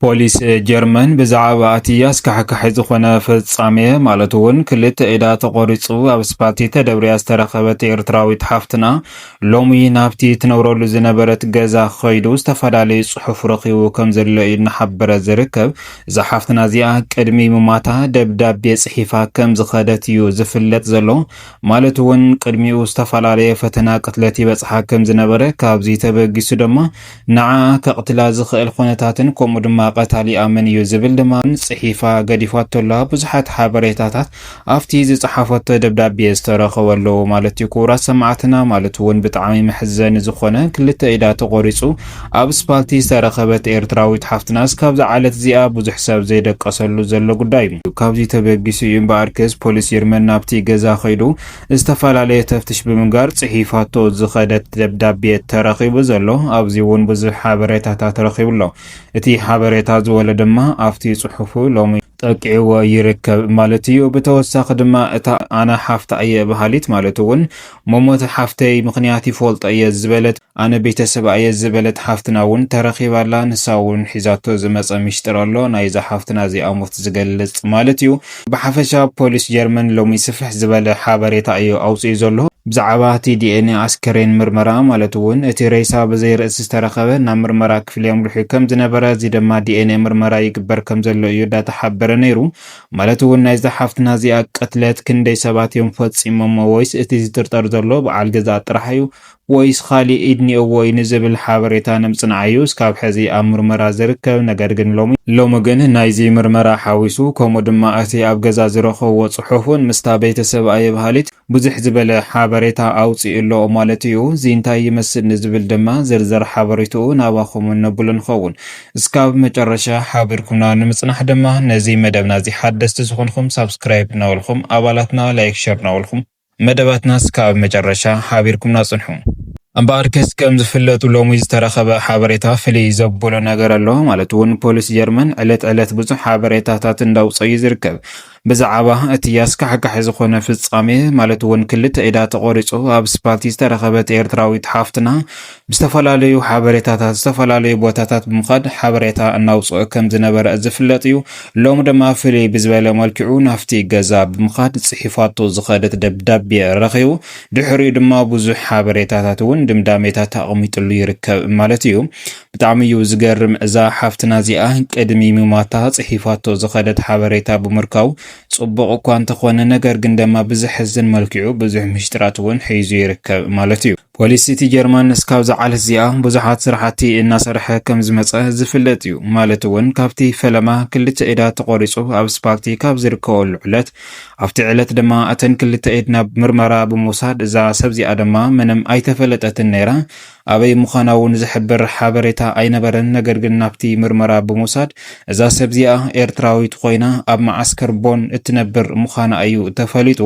ፖሊስ ጀርመን ብዛዕባ እቲ ኣስካሕካሒ ዝኾነ ፍጻሜ፣ ማለት እውን ክልተ ኢዳ ተቖሪጹ ኣብ ስፓልቲ ተደብርያ ዝተረኸበት ኤርትራዊት ሓፍትና፣ ሎሚ ናብቲ ትነብረሉ ዝነበረት ገዛ ኸይዱ ዝተፈላለዩ ጽሑፍ ረኺቡ ከም ዘሎ እዩ እናሓበረ ዝርከብ። እዛ ሓፍትና እዚኣ ቅድሚ ምማታ ደብዳቤ ጽሒፋ ከም ዝኸደት እዩ ዝፍለጥ ዘሎ። ማለት እውን ቅድሚኡ ዝተፈላለየ ፈተና ቅትለት ይበጽሓ ከም ዝነበረ፣ ካብዚ ተበጊሱ ድማ ንዓ ከቕትላ ዝኽእል ኩነታትን ከምኡ ድማ ቀታሊኣ መን እዩ ዝብል ድማ ጽሒፋ ገዲፋቶ ኣላ። ብዙሓት ሓበሬታታት ኣብቲ ዝጸሓፈቶ ደብዳቤ ዝተረኸበ ኣለዉ ማለት እዩ። ክቡራት ሰማዕትና፣ ማለት እውን ብጣዕሚ መሕዘኒ ዝኾነ ክልተ ኢዳ ተቖሪጹ ኣብ ስፓልቲ ዝተረኸበት ኤርትራዊት ሓፍትና እስካብዛ ዓለት እዚኣ ብዙሕ ሰብ ዘይደቀሰሉ ዘሎ ጉዳይ እዩ። ካብዚ ተበጊሱ እዩ እምበኣር ክስ ፖሊስ ጀርመን ናብቲ ገዛ ኸይዱ ዝተፈላለየ ተፍትሽ ብምግባር ጽሒፋቶ ዝኸደት ደብዳቤ ተረኺቡ ዘሎ። ኣብዚ እውን ብዙሕ ሓበሬታታት ተረኺቡ ኣሎ። እቲ ሓበሬታ ዝበሎ ድማ ኣብቲ ጽሑፉ ሎሚ ጠቂዕዎ ይርከብ ማለት እዩ። ብተወሳኺ ድማ እታ ኣነ ሓፍታ እየ በሃሊት፣ ማለት እውን መሞት ሓፍተይ ምኽንያት ይፈልጦ እየ ዝበለት፣ ኣነ ቤተሰብ እየ ዝበለት ሓፍትና እውን ተረኺባ ኣላ። ንሳ እውን ሒዛቶ ዝመጸ ሚስጥር ኣሎ፣ ናይዛ ሓፍትና እዚኣ ሞት ዝገልጽ ማለት እዩ። ብሓፈሻ ፖሊስ ጀርመን ሎሚ ስፍሕ ዝበለ ሓበሬታ እዩ ኣውጺኡ ዘሎ። ብዛዕባ እቲ ዲ ኤን ኤ ኣስከሬን ምርመራ፣ ማለት እውን እቲ ሬሳ ብዘይ ርእሲ ዝተረኸበ ናብ ምርመራ ክፍሊ ኣምሪሑ ከም ዝነበረ፣ እዚ ድማ ዲ ኤን ኤ ምርመራ ይግበር ከም ዘሎ እዩ እንዳተሓበረ ነይሩ። ማለት እውን ናይዛ ሓፍትና እዚኣ ቅትለት ክንደይ ሰባት እዮም ፈጺሞሞ፣ ወይስ እቲ ዝጥርጠር ዘሎ በዓል ገዛ ጥራሕ እዩ፣ ወይስ ኻሊእ ኢድ ኒኦዎ እዩ ንዝብል ሓበሬታ ንምጽናዕ እዩ እስካብ ሕዚ ኣብ ምርመራ ዝርከብ። ነገር ግን ሎሚ ሎሚ ግን ናይዚ ምርመራ ሓዊሱ፣ ከምኡ ድማ እቲ ኣብ ገዛ ዝረኸብዎ ጽሑፍን ምስታ ቤተሰብ ኣየብሃሊት ብዙሕ ዝበለ ሓበሬታ ኣውጺኡ ኣሎ ማለት እዩ። እዚ እንታይ ይመስል ንዝብል ድማ ዝርዝር ሓበሬትኡ ናባኹም እነብሎ ንኸውን። እስካብ መጨረሻ ሓቢርኩምና ንምጽናሕ ድማ ነዚ መደብና እዚ ሓደስቲ ዝኾንኩም ሳብስክራይብ እናበልኩም፣ ኣባላትና ላይክ፣ ሸር እናበልኩም መደባትና እስካብ መጨረሻ ሓቢርኩምና ጽንሑ። እምበኣርከስ ከም ዝፍለጡ ሎሚ ዝተረኸበ ሓበሬታ ፍልይ ዘብሎ ነገር ኣሎ። ማለት እውን ፖሊስ ጀርመን ዕለት ዕለት ብዙሕ ሓበሬታታት እንዳውፀ እዩ ዝርከብ። ብዛዕባ እቲ ኣስካሕካሒ ዝኾነ ፍጻሜ፣ ማለት እውን ክልተ ኢዳ ተቖሪጹ ኣብ ስፓልቲ ዝተረኸበት ኤርትራዊት ሓፍትና ብዝተፈላለዩ ሓበሬታታት ዝተፈላለዩ ቦታታት ብምኻድ ሓበሬታ እናውፅኦ ከም ዝነበረ ዝፍለጥ እዩ። ሎሚ ድማ ፍልይ ብዝበለ መልክዑ ናብቲ ገዛ ብምኻድ ጽሒፋቶ ዝኸደት ደብዳቤ ረኺቡ። ድሕሪኡ ድማ ብዙሕ ሓበሬታታት እውን ድምዳሜታት ኣቕሚጥሉ ይርከብ ማለት እዩ። ብጣዕሚ እዩ ዝገርም። እዛ ሓፍትና እዚኣ ቅድሚ ምማታ ጽሒፋቶ ዝኸደት ሓበሬታ ብምርካቡ ጽቡቕ እኳ እንተኾነ፣ ነገር ግን ድማ ብዘሕዝን መልክዑ ብዙሕ ምሽጥራት እውን ሒዙ ይርከብ ማለት እዩ። ፖሊስ እቲ ጀርመን እስካብ ዝዓለት እዚኣ ብዙሓት ስራሕቲ እናሰርሐ ከም ዝመጸ ዝፍለጥ እዩ። ማለት እውን ካብቲ ፈለማ ክልተ ኢዳ ተቖሪጹ ኣብ ስፓልቲ ካብ ዝርከበሉ ዕለት፣ ኣብቲ ዕለት ድማ እተን ክልተ ኢድ ናብ ምርመራ ብምውሳድ፣ እዛ ሰብ እዚኣ ድማ ምንም ኣይተፈለጠትን ነይራ። ኣበይ ምዃና እውን ዝሕብር ሓበሬታ ኣይነበረን። ነገር ግን ናብቲ ምርመራ ብምውሳድ፣ እዛ ሰብ እዚኣ ኤርትራዊት ኮይና ኣብ መዓስከር ቦን እትነብር ምዃና እዩ ተፈሊጡ።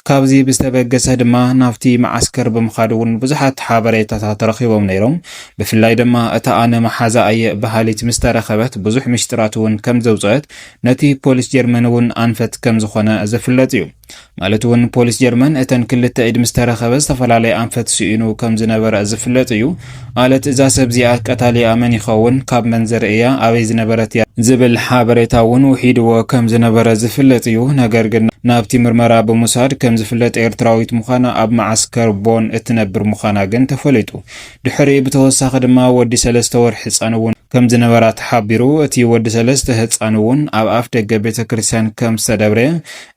ካብዚ ብዝተበገሰ ድማ ናብቲ መዓስከር ብምኻድ እውን ብዙሓት ሓበሬታታት ረኺቦም ነይሮም። ብፍላይ ድማ እታ ኣነ መሓዛ እየ በሃሊት ምስ ተረኸበት ብዙሕ ምሽጥራት እውን ከም ዘውፀአት ነቲ ፖሊስ ጀርመን እውን ኣንፈት ከም ዝኾነ ዝፍለጥ እዩ። ማለት እውን ፖሊስ ጀርመን እተን ክልተ ኢድ ምስ ተረኸበ ዝተፈላለየ ኣንፈት ስኢኑ ከም ዝነበረ ዝፍለጥ እዩ። ማለት እዛ ሰብ እዚኣ ቀታሊኣ መን ይኸውን፣ ካብ መን ዘርእያ፣ ኣበይ ዝነበረት እያ ዝብል ሓበሬታ እውን ውሒድዎ ከም ዝነበረ ዝፍለጥ እዩ። ነገር ግን ናብቲ ምርመራ ብምውሳድ ከም ዝፍለጥ ኤርትራዊት ምዃና ኣብ መዓስከር ቦን እትነብር ምዃና ግን ተፈሊጡ። ድሕሪኡ ብተወሳኺ ድማ ወዲ ሰለስተ ወርሒ ህጻን እውን ከም ዝነበራ ተሓቢሩ። እቲ ወዲ ሰለስተ ህጻን እውን ኣብ ኣፍ ደገ ቤተ ክርስቲያን ከም ዝተደብረ፣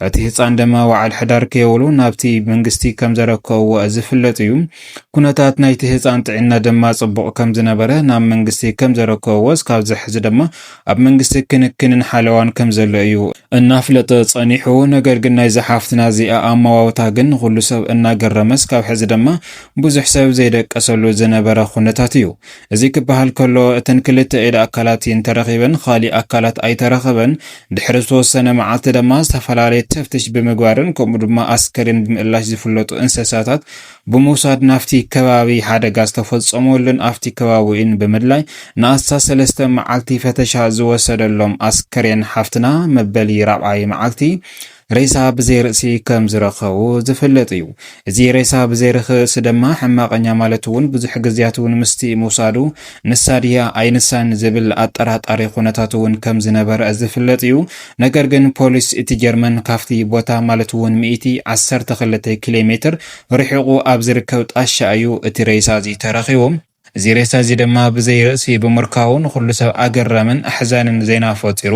እቲ ህጻን ድማ ወዓል ሕዳር ከየብሉ ናብቲ መንግስቲ ከም ዘረከብዎ ዝፍለጥ እዩ። ኩነታት ናይቲ ህጻን ጥዕና ድማ ጽቡቕ ከም ዝነበረ፣ ናብ መንግስቲ ከም ዘረከብዎ፣ እስካብ ዝሕዚ ድማ ኣብ መንግስቲ ክንክንን ሓለዋን ከም ዘሎ እዩ እናፍለጠ ጸኒሑ። ነገር ግን ናይዛ ሓፍትና እዚኣ ኣመዋውታ ግን ንኹሉ ሰብ እናገረመ፣ እስካብ ሕዚ ድማ ብዙሕ ሰብ ዘይደቀሰሉ ዝነበረ ኩነታት እዩ። እዚ ክበሃል ከሎ፣ እተን ክልተ ኢድ ኣካላት እንተረኺበን፣ ኻሊእ ኣካላት ኣይተረኸበን። ድሕሪ ዝተወሰነ መዓልቲ ድማ ዝተፈላለየ ተፍትሽ ብምግባርን ከምኡ ድማ ኣስከሬን ብምእላሽ ዝፍለጡ እንስሳታት ብምውሳድ ናብቲ ከባቢ ሓደጋ ዝተፈጸመሉን ኣብቲ ከባቢኡን ብምድላይ ንኣስታት ሰለስተ መዓልቲ ፈተሻ ዝወሰደሎም ኣስከሬን ሓፍትና መበሊ ራብዓይ መዓልቲ ሬሳ ብዘይ ርእሲ ከም ዝረኸቡ ዝፍለጥ እዩ። እዚ ሬሳ ብዘይ ርእሲ ድማ ሕማቐኛ ማለት እውን ብዙሕ ግዜያት እውን ምስቲ ምውሳዱ ንሳ ድያ ኣይንሳን ዝብል ኣጠራጣሪ ኩነታት እውን ከም ዝነበረ ዝፍለጥ እዩ። ነገር ግን ፖሊስ እቲ ጀርመን ካብቲ ቦታ ማለት እውን ሚእቲ ዓሰርተ ክልተ ኪሎ ሜትር ርሒቑ ኣብ ዝርከብ ጣሻ እዩ እቲ ሬሳ እዚ ተረኺቡ። እዚ ሬሳ እዚ ድማ ብዘይ ርእሲ ብምርካቡ ንኹሉ ሰብ ኣገራምን ኣሕዛንን ዜና ፈጢሩ፣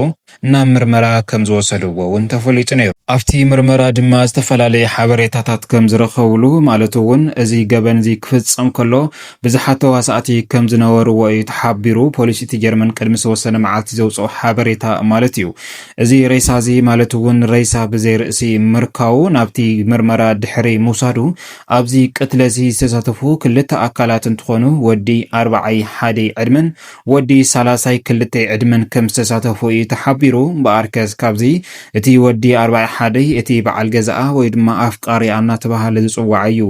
ናብ ምርመራ ከም ዝወሰድዎ እውን ተፈሊጡ ነይሩ። ኣብቲ ምርመራ ድማ ዝተፈላለየ ሓበሬታታት ከም ዝረኸብሉ፣ ማለት እውን እዚ ገበን እዚ ክፍጸም ከሎ ብዙሓት ተዋሳእቲ ከም ዝነበርዎ እዩ ተሓቢሩ። ፖሊስ እቲ ጀርመን ቅድሚ ዝተወሰነ መዓልቲ ዘውፅኦ ሓበሬታ ማለት እዩ። እዚ ሬሳ እዚ ማለት እውን ሬሳ ብዘይ ርእሲ ምርካቡ ናብቲ ምርመራ ድሕሪ ምውሳዱ ኣብዚ ቅትለት ዝተሳተፉ ክልተ ኣካላት እንትኾኑ፣ ወዲ ኣርባዓይ ሓደ ዕድመን ወዲ ሰላሳይ ክልተ ዕድመን ከም ዝተሳተፉ እዩ ተሓቢሩ። እምበኣርከስ ካብዚ እቲ ወዲ ኣርባዓይ ሓደ እቲ በዓል ገዛኣ ወይ ድማ ኣፍቃሪኣ እናተባሃለ ዝፅዋዕ እዩ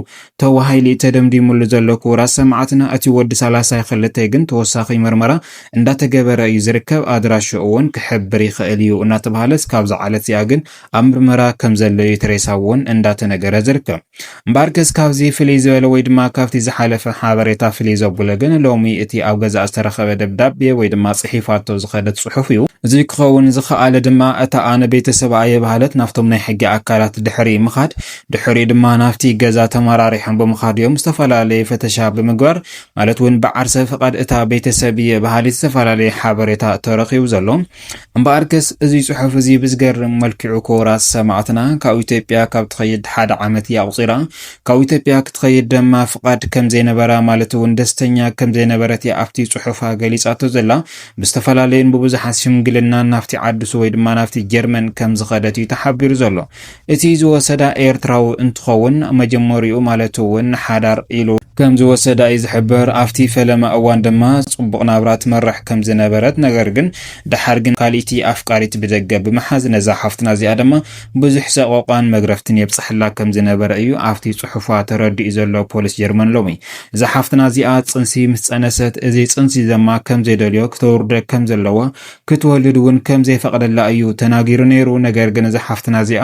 ተባሂሉ ተደምዲሙሉ ዘሎ። ክቡራት ሰማዕትና፣ እቲ ወዲ ሰላሳይ ክልተ ግን ተወሳኺ ምርመራ እንዳተገበረ እዩ ዝርከብ። ኣድራሽኡ እውን ክሕብር ይኽእል እዩ እናተባሃለ እስካብ ዝዓለት እዚኣ ግን ኣብ ምርመራ ከም ዘሎ እዩ እቲ ሬሳ እውን እንዳተነገረ ዝርከብ። እምበኣርከስ ካብዚ ፍልይ ዝበለ ወይ ድማ ካብቲ ዝሓለፈ ሓበሬታ ፍልይ ዘብሎ ግን ሎሚ እቲ ኣብ ገዛ ዝተረኸበ ደብዳቤ ወይ ድማ ጽሒፋቶ ዝኸደት ጽሑፍ እዩ። እዚ ክኸውን ዝኸኣለ ድማ እታ ኣነ ቤተሰብ እየ በሃለት ናብቶም ናይ ሕጊ ኣካላት ድሕሪ ምኻድ፣ ድሕሪኡ ድማ ናብቲ ገዛ ተመራሪሖም ብምኻድ እዮም ዝተፈላለየ ፈተሻ ብምግባር፣ ማለት እውን ብዓርሰ ፍቓድ እታ ቤተሰብ እየ በሃሊት ዝተፈላለየ ሓበሬታ ተረኺቡ ዘሎ። እምበኣርከስ እዚ ጽሑፍ እዚ ብዝገርም መልክዑ ክቡራት ሰማዕትና ካብ ኢትዮጵያ ካብ ትኸይድ ሓደ ዓመት እያ ኣቑጺራ። ካብ ኢትዮጵያ ክትኸይድ ድማ ፍቓድ ከም ዘይነበራ ማለት እውን ደስተኛ ከም ዘይነበረት እያ ኣብቲ ጽሑፋ ገሊጻቶ ዘላ። ብዝተፈላለዩን ብብዙሓት ሽምግልናን ናብቲ ዓድሱ ወይ ድማ ናብቲ ጀርመን ከም ዝኸደት እዩ ተሓቢሩ ዘሎ። እቲ ዝወሰዳ ኤርትራዊ እንትኸውን መጀመሪኡ ማለት እውን ሓዳር ኢሉ ከም ዝወሰዳ እዩ ዝሕበር። ኣብቲ ፈለማ እዋን ድማ ጽቡቕ ናብራ ትመርሕ ከም ዝነበረት፣ ነገር ግን ደሓር ግን ካልእቲ ኣፍቃሪት ብደገ ብምሓዝ ነዛ ሓፍትና እዚኣ ድማ ብዙሕ ሰቆቃን መግረፍትን የብጽሐላ ከም ዝነበረ እዩ ኣብቲ ጽሑፋ ተረዲኡ ዘሎ ፖሊስ ጀርመን ሎሚ። እዛ ሓፍትና እዚኣ ጽንሲ ምስ ጸነሰት እዚ ጽንሲ ዘማ ከም ዘይደልዮ ክተውርደ ከም ዘለዋ ክትወልድ እውን ከም ዘይፈቕደላ እዩ ተናጊሩ ነይሩ። ነገር ግን እዛ ሓፍትና እዚኣ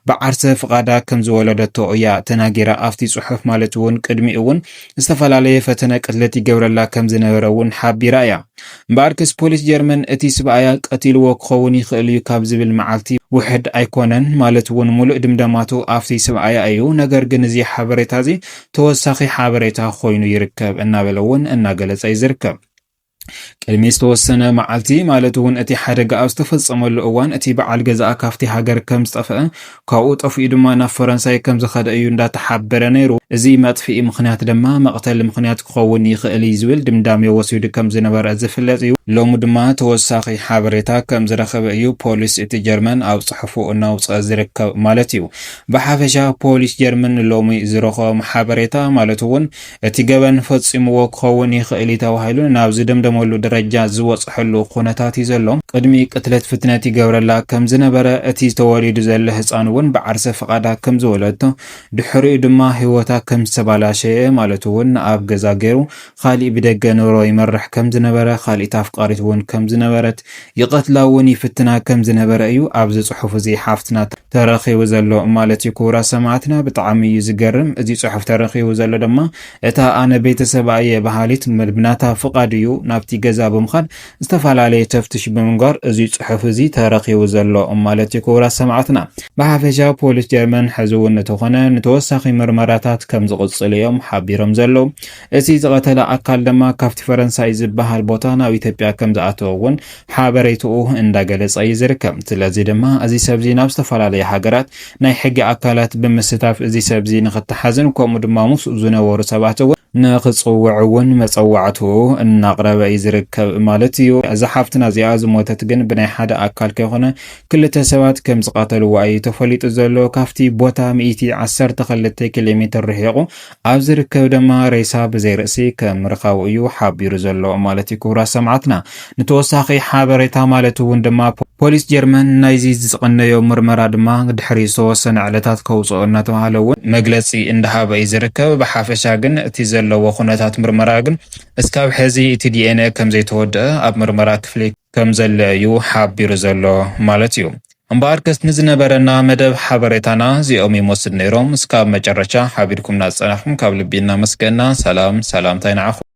ብዓርሰ ፍቓዳ ከም ዝወለደቶ እያ ተናጊራ። ኣብቲ ጽሑፍ ማለት እውን ቅድሚኡ እውን ዝተፈላለየ ፈተነ ቅትለት ይገብረላ ከም ዝነበረ እውን ሓቢራ እያ። እምበኣርከስ ፖሊስ ጀርመን እቲ ስብኣያ ቀቲልዎ ክኸውን ይኽእል እዩ ካብ ዝብል መዓልቲ ውሕድ ኣይኮነን፣ ማለት እውን ሙሉእ ድምዳማቱ ኣብቲ ስብኣያ እዩ። ነገር ግን እዚ ሓበሬታ እዚ ተወሳኺ ሓበሬታ ኮይኑ ይርከብ እናበለ እውን እናገለጸ እዩ ዝርከብ። ቅድሚ ዝተወሰነ መዓልቲ ማለት እውን እቲ ሓደጋ ኣብ ዝተፈጸመሉ እዋን እቲ በዓል ገዛኣ ካብቲ ሃገር ከም ዝጠፍአ፣ ካብኡ ጠፊኡ ድማ ናብ ፈረንሳይ ከም ዝኸደ እዩ እንዳተሓበረ ነይሩ። እዚ መጥፍኢ ምኽንያት ድማ መቕተሊ ምኽንያት ክኸውን ይኽእል እዩ ዝብል ድምዳሜ ወሲዱ ከም ዝነበረ ዝፍለጥ እዩ። ሎሚ ድማ ተወሳኺ ሓበሬታ ከም ዝረኸበ እዩ ፖሊስ እቲ ጀርመን ኣብ ጽሑፉ እናውፅአ ዝርከብ ማለት እዩ። ብሓፈሻ ፖሊስ ጀርመን ሎሚ ዝረኸቦም ሓበሬታ ማለት እውን እቲ ገበን ፈጺምዎ ክኸውን ይኽእል እዩ ተባሂሉ ናብ ዝደምደመሉ ደረጃ ዝበጽሐሉ ኩነታት እዩ ዘሎ። ቅድሚ ቅትለት ፍትነት ይገብረላ ከም ዝነበረ፣ እቲ ተወሊዱ ዘሎ ህጻን እውን ብዓርሰ ፍቓዳ ከም ዝወለድቶ፣ ድሕሪኡ ድማ ህይወታ ከም ዝተባላሸየ ማለት እውን ኣብ ገዛ ገይሩ ካሊእ ብደገ ኑሮ ይመርሕ ከም ዝነበረ፣ ካሊእ ኣፍቃሪት እውን ከም ዝነበረት፣ ይቐትላ እውን ይፍትና ከም ዝነበረ እዩ ኣብዚ ጽሑፍ እዚ ሓፍትና ተረኺቡ ዘሎ ማለት እዩ። ክቡራት ሰማዕትና፣ ብጣዕሚ እዩ ዝገርም። እዚ ጽሑፍ ተረኺቡ ዘሎ ድማ እታ ኣነ ቤተሰባ እየ በሃሊት ብናታ ፍቓድ እዩ ናብቲ ገዛ ብምኻድ ዝተፈላለየ ተፍትሽ ብምግባር እዚ ጽሑፍ እዚ ተረኺቡ ዘሎ ማለት እዩ። ክቡራት ሰማዕትና፣ ብሓፈሻ ፖሊስ ጀርመን ሕዚ እውን እንተኾነ ንተወሳኺ ምርመራታት ከም ዝቕጽሉ እዮም ሓቢሮም ዘለዉ። እቲ ዝቐተለ ኣካል ድማ ካብቲ ፈረንሳይ ዝበሃል ቦታ ናብ ኢትዮጵያ ከም ዝኣተወ እውን ሓበሬትኡ እንዳገለጸ እዩ ዝርከብ። ስለዚ ድማ እዚ ሰብዚ ናብ ዝተፈላለየ ሃገራት ናይ ሕጊ ኣካላት ብምስታፍ እዚ ሰብዚ ንክተሓዝን ከምኡ ድማ ምስኡ ዝነበሩ ሰባት እውን ንክጽውዕ እውን መጸዋዕትኡ እናቕረበ እዩ ዝርከብ ማለት እዩ። እዛ ሓፍትና እዚኣ ዝሞተት ግን ብናይ ሓደ ኣካል ከይኮነ ክልተ ሰባት ከም ዝቐተልዋ እዩ ተፈሊጡ ዘሎ። ካብቲ ቦታ ሚእቲ ዓሰርተ ክልተ ኪሎ ሜትር ርሒቑ ኣብ ዝርከብ ድማ ሬሳ ብዘይ ርእሲ ከም ምርካቡ እዩ ሓቢሩ ዘሎ ማለት እዩ። ክቡራት ሰማዕትና፣ ንተወሳኺ ሓበሬታ ማለት እውን ድማ ፖ-፣ ፖሊስ ጀርመን ናይዚ ዝቐነዮ ምርመራ ድማ ድሕሪ ዝተወሰነ ዕለታት ከውፅኦ እናተባሃለ እውን መግለፂ እንዳሃበ እዩ ዝርከብ። ብሓፈሻ ግን እቲ ዘለዎ ኩነታት ምርመራ ግን እስካብ ሕዚ እቲ ዲ ኤን ኤ ከም ዘይተወደአ ኣብ ምርመራ ክፍሊ ከም ዘሎ እዩ ሓቢሩ ዘሎ ማለት እዩ። እምበኣርከስ ንዝነበረና መደብ ሓበሬታና እዚኦም ይመስሉ ነይሮም። እስካብ መጨረሻ ሓቢርኩምና ዝጸናሕኩም ካብ ልቢ እናመስገና፣ ሰላም ሰላምታይ ንዓኹም።